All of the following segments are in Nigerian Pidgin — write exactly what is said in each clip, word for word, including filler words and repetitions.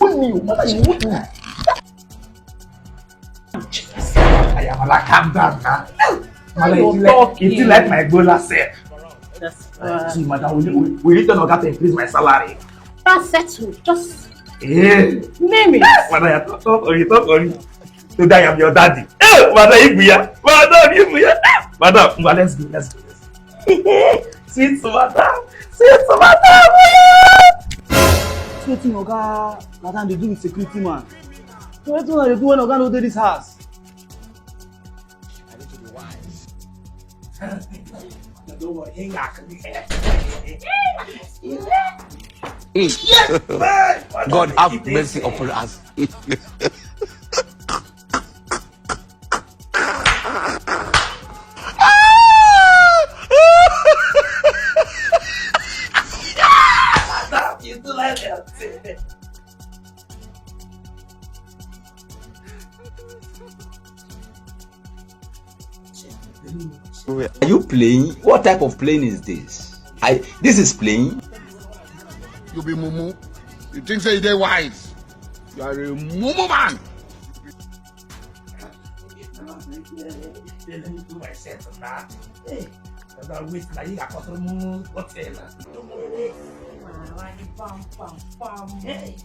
Own me, oh, mother, you own me. Ayamala, calm down now. Mother, you like, you like my gola self. See, madam, will you, will you tell Oga to increase my salary? That's settled. Just, yeah, name it. Madam, you talk, talk, you talk, you. Today I am your daddy. Hey, madam, Ibuya. Madam, Ibuya. Madam, let's go, let's go, let's go. Sweet madam. Sweet madam. So wetin Oga, madam dey do with security man? So wetin una dey do when Oga no dey this house? I need to be wise. Don't worry, hang out. Yes, man. God have mercy upon us. You do like that. Are you playing? What type of playing is this? I this is playing. You be mumu. You think say you dey wise? You are a mumu man. Let me do myself now. Hey, I don't waste like you got mumu hotel. Pam, pam, pam. Hey.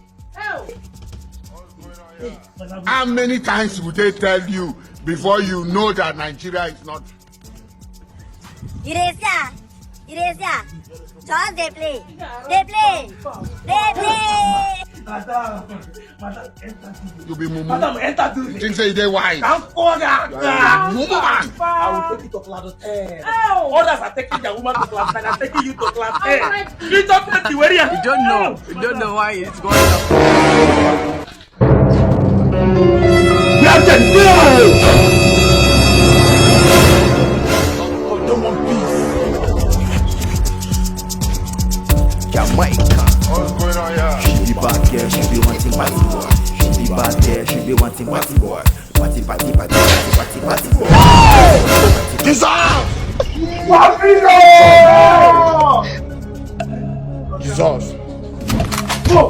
How many times would they tell you before you know that Nigeria is not? You dey see am? You dey see am? Just dey play. Dey play. Dey play. Madam, madam, enter. You be mumu. Madam, enter. You think say you dey wise? Come forward. You are a mumu man. I will take you to class ten. Others are taking their woman to class nine. I'm taking you to class ten. You just take the way. You don't know. You don't know why it's going on. Let them go! No one peace. Jamaica. What's going on here? She be bad girl, she be wanting party boy. She be bad girl, she be wanting party boy. Party, party, party, party, party, party, party. Jesus! Jesus! Go!